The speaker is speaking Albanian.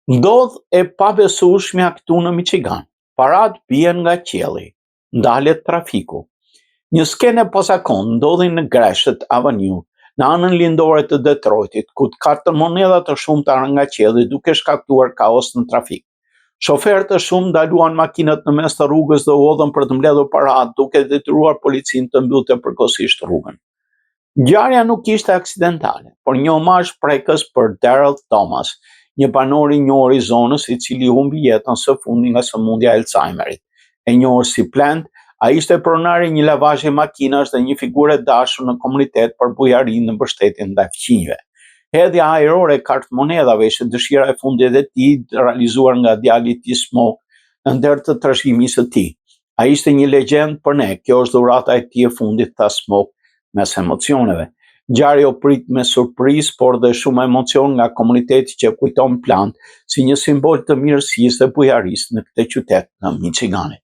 Ndodh e pabesueshmja këtu në Michigan. Paratë bien nga qielli. Ndalet trafiku. Një skenë e pazakontë ndodhi në Gratiot Avenue, në anën lindore të Detroitit, ku kartëmonedha të shumta ranë nga qielli duke shkaktuar kaos në trafik. Shoferë të shumtë ndaluan makinat në mes të rrugës dhe u hodhën për të mbledhur paratë, duke detyruar policinë të mbyllte përkohësisht rrugën. Ngjarja nuk ishte aksidentale, por një omazh prekës për Daryl Thomas, një banor i njohur i zonës i cili humbi jetën së fundi nga sëmundja e Alzheimerit. E njohur si Plant, ai ishte pronar i një lavazhi makinash dhe një figurë e dashur në komunitet për bujarinë dhe mbështetjen ndaj fqinjëve. Hedhja ajrore e kartëmonedhave ishte dëshira e fundit e tij, realizuar nga djali i tij Smoke në nder të trashëgimisë së tij. Ai ishte një legjendë për ne, kjo është dhurata e tij e fundit, tha Smoke mes emocioneve. Ngjarja u prit me surprizë, por dhe shumë emocion nga komuniteti që kujton Plant si një simbol të mirësisë dhe bujarisë në këtë qytet në Michiganit.